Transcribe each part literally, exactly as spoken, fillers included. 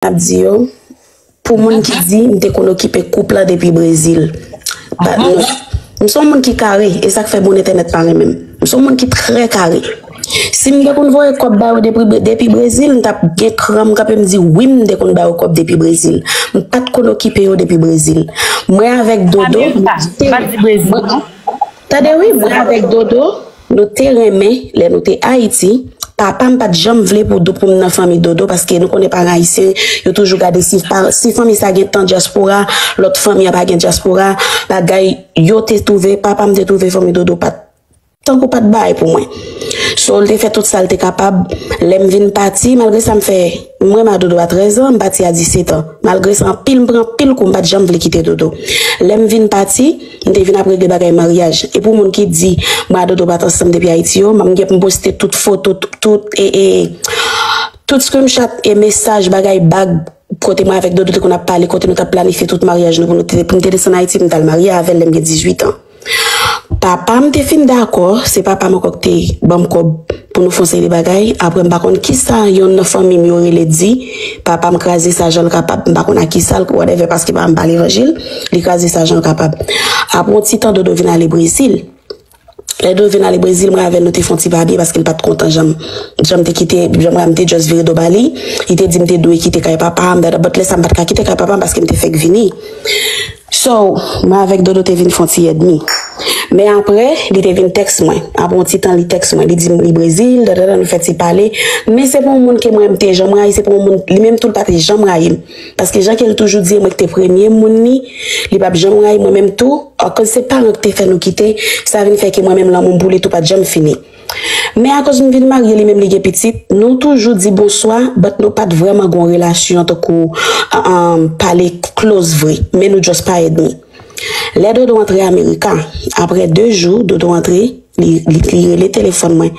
ap di yo, pou moun ki di m te konn okipe koup la depi Brezil. Pa, non. M se yon moun ki kare, e sa k fè moun entènèt pa renmen m. M se yon moun ki trè kare. Si m te konn voye kòb ba yo depi, depi Brezil, m t ap gen kran m kanpe m di wi, m te konn ba yo kòb depi Brezil. M pa t konn okipe yo depi Brezil. Mwen avèk Dodo, Amerika, m pa di Brezil, non. Tande wi, mwen avèk Dodo, nou te renmen lè nou te Ayiti. Papa m pa t janm vle pou, pou m nan fanmi Dodo, paske nou konnen paran ayisyen, yo toujou gade si, pa, si fanmi sa gen tan dyaspora, lòt fanmi an pa gen dyaspora, bagay yo te twouve, papa m te twouve fanmi Dodo pa t, tankou pa t bay pou mwen. So, l te fè tout sa l te kapab. Lè m vin pati, malgre sa m fè, m renmen a Dodo a trèz an, m pati a disèt an. Malgre sa, anpil, m pran anpil kou, m pa t janm vle kite Dodo. Lè m vin pati, m te vin ap regle bagay maryaj. E pou moun ki di, mwen a Dodo pa t ansanm depi Ayiti yo, m gen pou m poste tout foto, tout, tout, e, e, tout screenshot e mesaj, bagay bag, kote mwen avèk Dodo te konn ap pale, kote nou t ap planifye tout maryaj nou pou nou te, pou m te desann Ayiti, pou m t al marye avè l lè m gen dizuit an. Papa m te fin dakò, se papa m ankò ki te ban m kòb pou nou fè yon seri de bagay. Apre, m pa konn kisa yonn nan fanmi m yo rele di, papa m kraze sa jan l kapab, m pa konn a kisa l, whatever, paske papa m pa levanjil, li kraze sa jan l kapab. Apre yon ti tan, Dodo vin ale Brezil. Lè Dodo vin ale Brezil, mwen avè l, nou te fè yon ti pa byen paske l pa t kontan jan m, jan m te kite, jan mwen, m te just vire do ba li. Li te di m te dwe kite kay papa m, dada, but lè sa m pa t ka kite kay papa m paske m te fèk vini. So, mwen avèk Dodo te vin fè yon ti ènmi. Men apre, li te vin tèks mwen. Apre yon ti tan, li tèks mwen. Li di m li Brezil, dada, nou fè ti pale. Men se pa yon moun ke mwen, m te janm rayi, se pa yon moun, li menm tou, l pa te janm rayi m. Paske jan ke l toujou di, e mwen ki te premye moun li, li p ap janm rayi mwen menm tou. Akoz se paran ki te fè nou kite, sa vin fè ke mwen menm lanmou m pou li tou pa t janm fini. Men akoz m vin marye, li menm li gen pitit, nou toujou di bonswa, but nou pa t vrèman gen yon relasyon tankou, um, pale close vre, men nou just pa ènmi. Lè Dodo antre Amerika, apre de jou, Dodo antre, li, li, li rele telefòn mwen.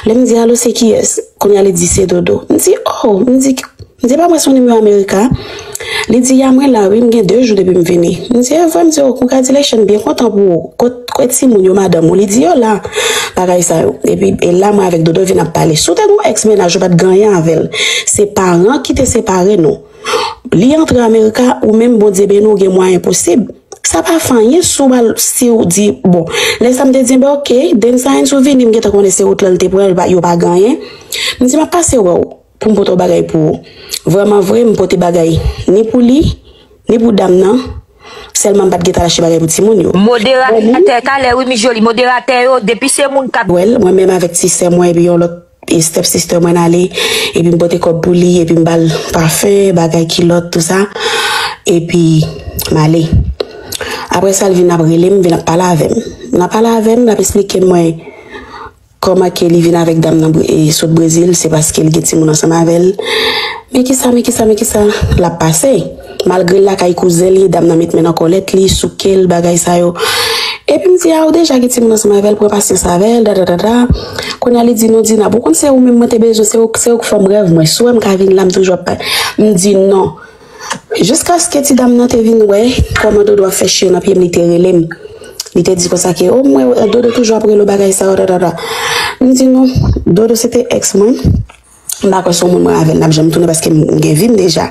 Lè m di, "Alo, se kiyès?" Kounye a li di, "Se Dodo." M di, "Oh," m di, m di, "Pa mwen se yon nimewo Amerika." Li di, "Ya, mwen la, wi, m gen de jou depi m vini." M di, "E vre?" M di, "Oh, congratulations, byen kontan pou ou. Kot, kot timoun yo, madanm ou?" Li di, "Yo la." Bagay sa yo. Epi, e la, mwen avèk Dodo vin ap pale. Si w te gen yon ex mennaj, ou pa t gen anyen avè l. Se paran ki te separe nou. Li antre Amerika, ou menm, Bondye beni w, gen mwayen posib. Sa pa fè anyen si w al, si w di, bon, lè sa m te di, "Ben, ok, Densa, si w vini, m gentan konnen se wout lan l te pran, yo pa, yo pa gen anyen." M di, "M ap pase wè w pou m pote yon bagay pou ou." Vrèman vre, m pote bagay ni pou li, ni pou dam nan, sèlman m pa t gentan al achte bagay pou timoun yo. Moderatè, talè, wi, Miss Jolie, moderatè yo, depi se moun k ap. Well, mwen menm avèk ti sè mwen, epi yon lòt e step sister mwen ale, epi m pote kòb pou li, epi m ba l pafen, bagay, kilòt, tou sa, epi m ale. Apre sa, l vin ap rele m, vin ap pale avè m. L ap pale avè m, l ap esplike mwen kòman ke li vin avèk dam nan Bre- e sot Brezil, se paske l gen timoun ansanm avè l. Men kisa, men kisa, men kisa l ap pase? Malgre l lakay kouzen li, dam nan met men nan kòlèt li, souke l, bagay sa yo. Epi m di, "A, ou deja gen timoun ansanm avè l, pran pasyans avè l, da, da, da, da." Kounye a li di, "Non, Dina, bon, ou konn se ou menm mwen te bezwen, se ou, se ou k fè m rèv mwen. Si w wè m ka vin la, m toujou ap pa." M di, "Non." Jiskaske ti dam nan te vin wè kòman Dodo ap fè chire nan pye m, li te rele m. Li te di konsa ke, "O, mwen, Dodo toujou ap rele w bagay sa yo, da, da, da." M di, "Non, Dodo se te ex mwen." M pa kwè se yon moun mwen avè l n ap janm tounen paske m gen vi m deja.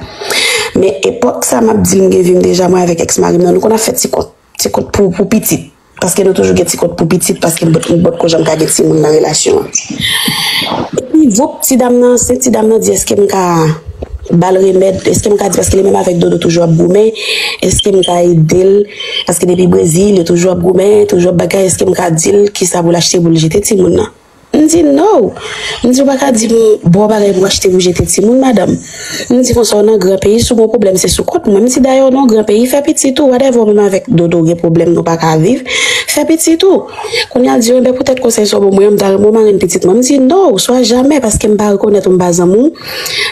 Men epòk sa m ap di l m gen vi m deja, mwen avèk ex mari m nan, nou konn ap fè ti kont. Ti kont pou, pou pitit. Paske nou toujou gen ti kont pou pitit, paske m pot, m potko janm ka gen timoun nan relasyon an. Epi, voup, ti dam nan ansent, ti dam nan di, "Èske m ka ba l remèd? Èske m ka di, paske li menm avèk Dodo toujou ap goumen, èske m ka ede l? Paske depi Brezil, yo toujou ap goumen, toujou ap bagay, èske m ka di l kisa pou l achte pou l jete timoun nan?" M di, "No." M di, "Ou pa ka di m bon bagay pou achte pou jete timoun, madanm." M di, "Konsa, w nan gran peyi, si w gen pwoblèm, se sou kont mwen." M di, "Dayè, w nan gran peyi, fè pitit ou, whatever, ou menm avèk Dodo gen pwoblèm, nou pa ka viv, fè pitit ou." Kounye a, l di, "Enben, poutèt konsèy sa w ban mwen an, m ta renmen w marenn pitit mwen." M di, "No, swa jamè, paske m pa rekonèt ou, m pa zanmi w.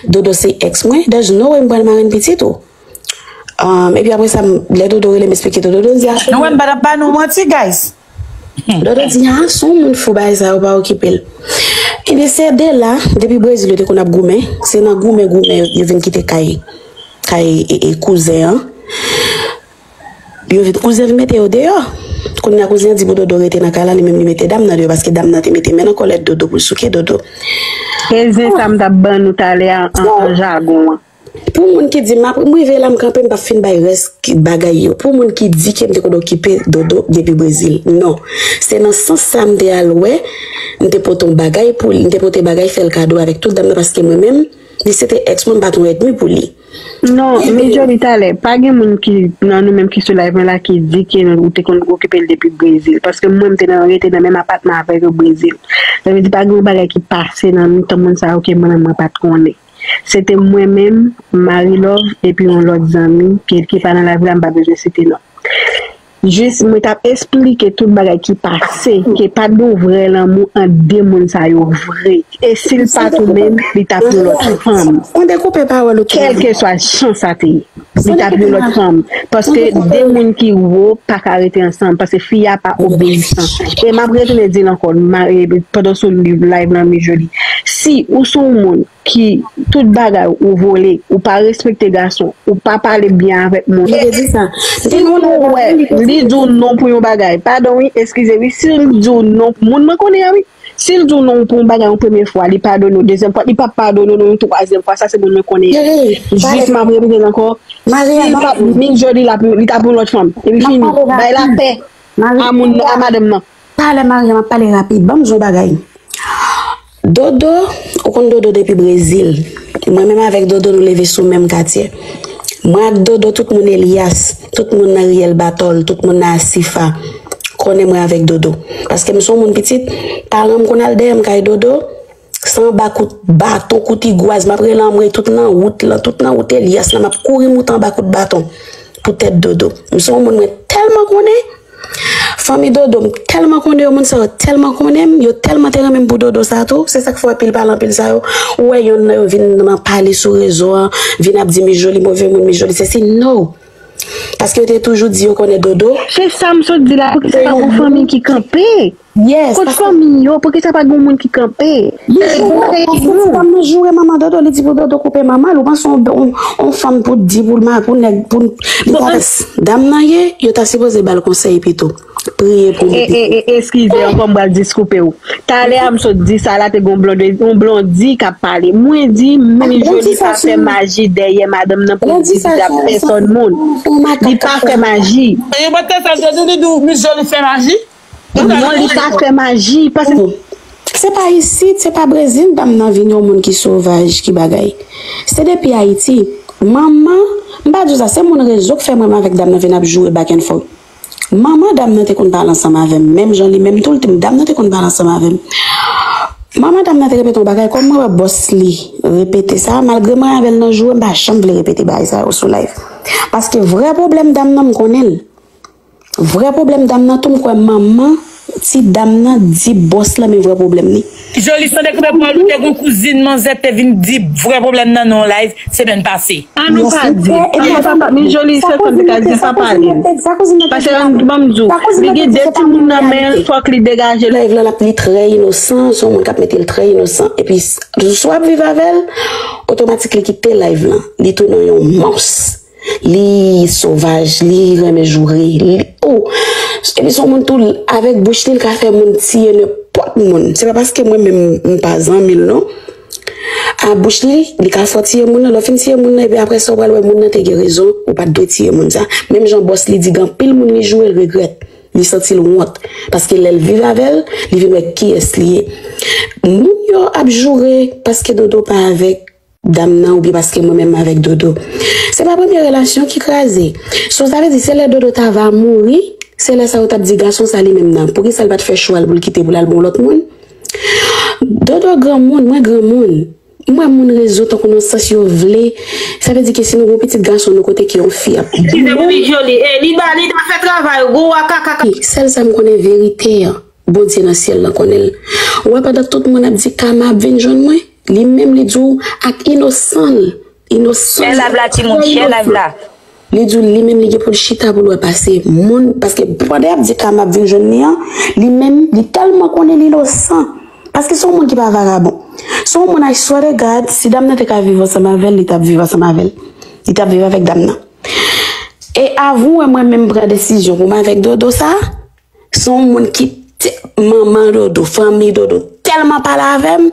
Dodo se ex mwen, there's no way m pral marenn pitit ou." Um, epi apre sa, m- lè Dodo rele m esplike tout, Dodo di, "A, se." Nou wè m pa t ap ba nou manti, guys. Dodo di, "A, se yon moun fou, bagay sa yo pa okipe l." Ebyen, se de la, depi Brezil, yo te konn ap goumen. Se nan goumen, goumen, yo, yo vin kite kay, kay e, e kouzen an. Yo vin, kouzen vin mete yo deyò. Kounye a, kouzen an di pou Dodo rete nan kay la, li menm li mete dam nan deyò, paske dam nan te mete men nan kòlèt Dodo pou l souke Dodo. Se zen sa m t ap ban nou talè a an, an jagon an. Pou moun ki di m ap, m rive la, m kanpe, m p ap fin bay rès ki, bagay yo. Pou moun ki di ke m te konn okipe Dodo depi Brezil. Non. Se nan sans sa m te al wè, m te pote yon bagay pou li, m te pote bagay fè l kado avèk tout dam nan, paske mwen menm, li se te èks mwen, m pa t yon ènmi pou li. Non, men Joly, talè, pa gen moun ki nan nou menm ki sou live mwen la ki di ke ou te konn okipe l depi Brezil. Paske mwen, m te nan, rete nan menm apatman avèk yo Brezil. Sa vle di pa gen yon bagay ki pase nan mitan moun sa yo ke mwen menm mwen pa t konnen. Se te mwen menm, Marie Love, epi yon lòt zanmi ki, ki pa nan live la, m pa bezwen site non. Jis mwen t ap esplike tout bagay ki pase, ke pa t gen vrè lanmou ant de moun sa yo vre. E si l pa t ou menm, li t ap yon lòt fanm. Ou dekoupe pawòl ou tou. Kèlkeswa jan sa te ye, li t ap yon lòt fanm. Paske de moun ki wo pa ka rete ansanm, paske fi a pa obeyisan. E m ap retounen di l ankò, ma-, e, pandan sou live lan, Miss Jolie. Si ou se yon moun ki tout bagay ou vole, ou pa respekte gason, ou pa pale byen avèk moun. Li te di sa. Si moun ou wè, li di w non pou yon bagay. Padon wi, eskize wi, si l di w non, moun mwen konnen an wi. Si l di w non pou yon bagay yon premye fwa, li padone w, dezyèm fwa, li p ap padone w non yon twazyèm fwa, sa se moun mwen konnen an. Jis m ap repete l ankò. Si l pa, Miss Jolie la, li t ap yon lòt fanm. Epi fini. Bay lapè a moun nan, a madanm nan. Talè Maria, m ap pale rapid. Ban m di w yon bagay. Dodo, ou konn Dodo depi Brezil. Mwen menm avèk Dodo, nou leve sou menm katye. Mwen ak Dodo, tout moun Elias, tout moun nan Riyèl Batòl, tout moun nan Asifa konnen mwen avèk Dodo. Paske m se yon moun pitit, paran m konn al dèyè m kay Dodo, se anba kout baton, kout igwaz, m ap rele anmwey tout nan wout lan, tout nan wout Elias lan, m ap kouri moute anba kout baton pou tèt Dodo. M se yon moun mwen tèlman konnen, Fanmi Dodo, m tèlman konnen yo, moun sa yo tèlman konnen m, yo tèlman te renmen m pou Dodo sa tou. Se sa k fè w anpil pale anpil sa yo. Ou wè yonn nan yo vin nan pale sou rezo an, vin ap di Miss Jolie move moun, Miss Jolie sesi. No! Paske yo te toujou di yo konnen Dodo. Se sa m sot di la, poukisa pa gen yon fanmi ki kanpe? Yes, kot fanmi yo? Poukisa pa gen moun ki kanpe? Li joure, paske fanm nan joure manman Dodo, li di pou Dodo koupe manman l. Ou panse yon, yon, yon fanm pou di pou l ma-, pou nèg, pou li pa, dam nan ye, yo ta sipoze ba l konsèy pito. Priye pou li. E, e, e, eskize ankò, m pral jis koupe w. Talè a m sot di sa la, te gen yon blonde, yon blondi k ap pale. Mwen di, Miss Jolie pa fè maji dèyè madanm nan pou l di li t ap fè sòt moun. Li pa fè maji. E yo pa t fè sa, Miss Jolie fè maji? Non, li pa fè maji, paske se pa isit, se pa Brezil, dam nan vin yon moun ki sovaj, ki bagay. Se depi Ayiti. Manman, m pa di w sa, se moun rezo k fè mwen avèk dam nan vin ap joure back and forth. Manman dam nan te konn pale ansanm avè m, menm jan li menm tou, dam nan te konn pale ansanm avè m. Manman dam nan te repete yon bagay, kòm mwen wè bòs li repete sa, malgre mwen avè l nan joure, m pa janm vle repete bagay sa yo sou live. Paske vrè pwoblèm dam nan, m konnen l. Vrè pwoblèm dam nan tou, m kwè manman ti dam nan di bòs lan men vrè pwoblèm li. Jolie, san dekoupe pawòl ou, te gon kouzin manzè te vin di vrè pwoblèm nan nan yon live semèn pase. An nou pa di. An nou pa pa, Miss Jolie, se konn te ka di pa pale. Paske ban m di w, li gen de timoun nan men l, fòk li degaje l. Live lan, l ap, li trè inosan, se yon moun k ap mete l trè inosan. Epi, s-, sou ap viv avè l, otomatik li kite live lan. Li tounen yon mons. Li sovaj, li renmen joure, li, oh! Epi se yon moun tou, avèk bouch li, li ka fè moun tiye nenpòt moun. Se pa paske mwen menm, m pa zanmi l, non. A bouch li, li ka fè w tiye moun nan, lè w fin tiye moun nan, epi apre sa, w pral wè moun nan te gen rezon, ou pa t dwe tiye moun sa. Menm jan bòs li di, gen anpil moun li joure, l regrèt. Li santi l wont. Paske lè l viv avè l, li vin wè kiyès li ye. Moun yo ap joure paske Dodo pa avèk dam nan oubyen paske mwen menm avèk Dodo. Se pa premye relasyon ki kraze. So, sa vle di, se lè Dodo ta va mouri, se lè sa yo t ap di gason sa li menm nan. Poukisa l pa t fè chwa l pou l kite pou l al bon lòt moun? Dodo granmoun, mwen granmoun. M wè moun rezo tankou nan sans yo vle. Sa vle di ke si nou gon pitit gason nou kote ke yon fi ap. Eskize pou Miss Jolie. E, li ba, li ta fè travay, gwo wakaka. Sèl sa m konnen verite an. Bondye nan syèl lan konnen l. Ou wè pandan tout moun ap di Kama ap vin jwenn mwen, li menm li di w ak inosan l, inosan l. Share live la, timoun, share live la. Li di w li menm li gen pou l chita pou l wè pase moun, paske pandan y ap di Kama ap vin jwenn li an, li menm li tèlman konnen l inosan. Paske se yon moun ki pa vagabon. Se yon moun, I swear to God, si dam nan te ka viv ansanm avè l, li t ap viv ansanm avè l. Li t ap viv avèk dam nan. E avan w wè mwen menm pran desizyon pou m avèk Dodo sa, se yon moun ki te-, manman Dodo, fanmi Dodo, tèlman pale avè m.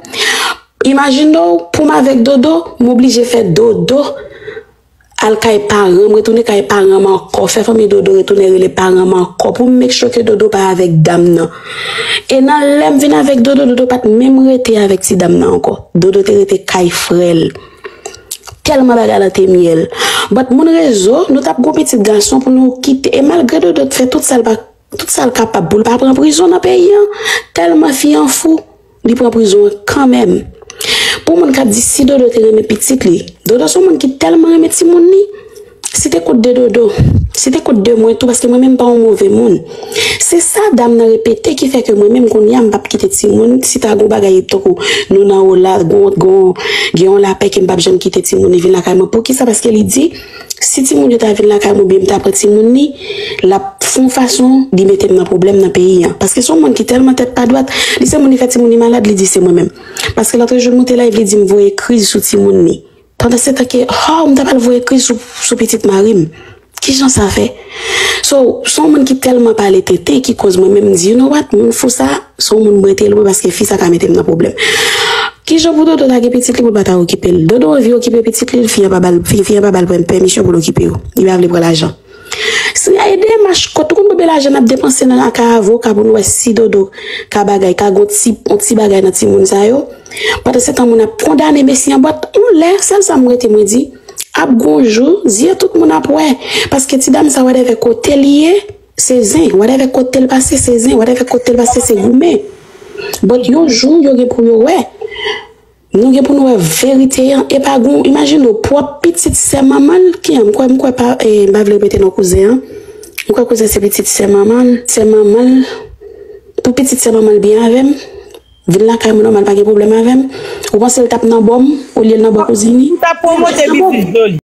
Imajine w, pou m avèk Dodo, m oblije fè Dodo al kay paran m, retounen kay paran m ankò, fè fanmi Dodo retounen rele paran m ankò pou m make sure ke Dodo pa avèk dam nan. E nan lè m vin avèk Dodo, Dodo pa t menm rete avèk ti dam nan ankò. Dodo te rete kay frè l. Tèlman bagay la te myèl. But moun rezo, nou t ap gon pitit gason pou nou kite. E malgre Dodo t fè tout sa l pa, tout sa l kapab pou l pa pran prizon nan peyi an, tèlman fi an fou, li pran prizon an kanmenm. Pou moun k ap di si Dodo te renmen pitit li, Dodo se yon moun ki tèlman renmen timoun li. Si te kout de Dodo, si te kout de mwen tou, paske mwen menm pa yon move moun. Se sa dam nan repete ki fè ke mwen menm kounye a m p ap kite timoun, si ta gon bagay tankou nou nan wola, gon, gon, gen yon lapè ke m p ap janm kite timoun li vin lakay mwen. Poukisa? Paske li di, si timoun yo ta vin lakay mwen oubyen m ta pran timoun li, l ap fè yon fason li mete m nan pwoblèm nan peyi an. Paske se yon moun ki tèlman tèt pa dwat, li se moun li fè timoun li malad, li di se mwen menm. Paske lòt jou l monte live, li di m voye kriz sou timoun li. Pandan se tan ke, oh, m ta pral voye kriz sou, sou pitit mari m. Kijan sa fè? So, se yon moun ki tèlman pale tenten ki koz mwen menm m di, you know what, moun fou sa, se yon moun m rete lwen paske fi sa ka mete m nan pwoblèm. Kijan pou Dodo ta gen pitit li pou l pa ta okipe l? Dodo anvi okipe pitit li, fi an pa ba l, fi, fi an pa ba l pèmisyon pou l okipe yo. Li pa vle pran lajan. Se e demach kot ou konn konbyen lajan n ap depanse nan lakay avoka pou nou wè si Dodo ka bagay, ka gon ti, yon ti bagay nan timoun sa yo. Pandan se tan moun ap kondane mesye an, but yon lè, sèl sa m rete mwen di, ap gon jou, zye tout moun ap wè. Paske ti dam sa, whatever kote l ye, se zen. Whatever kote l pase, se zen. Whatever kote l pase, se goumen. But yon jou, yo gen pou yo wè. Nou gen pou nou wè verite an. E pa gon, imajine w, pwòp pitit sè manman l, ki an, m kwè, m kwè pa, e, m pa vle repete non kouzen an. M kwè kouzen se pitit sè manman l, sè manman l. Pou pitit sè manman l byen avè m. Vin lakay mwen nòmal, pa gen pwoblèm avè m. Ou panse l t ap nan bò m, olye l nan bò kouzin li? M t ap pwomote biznis Joly.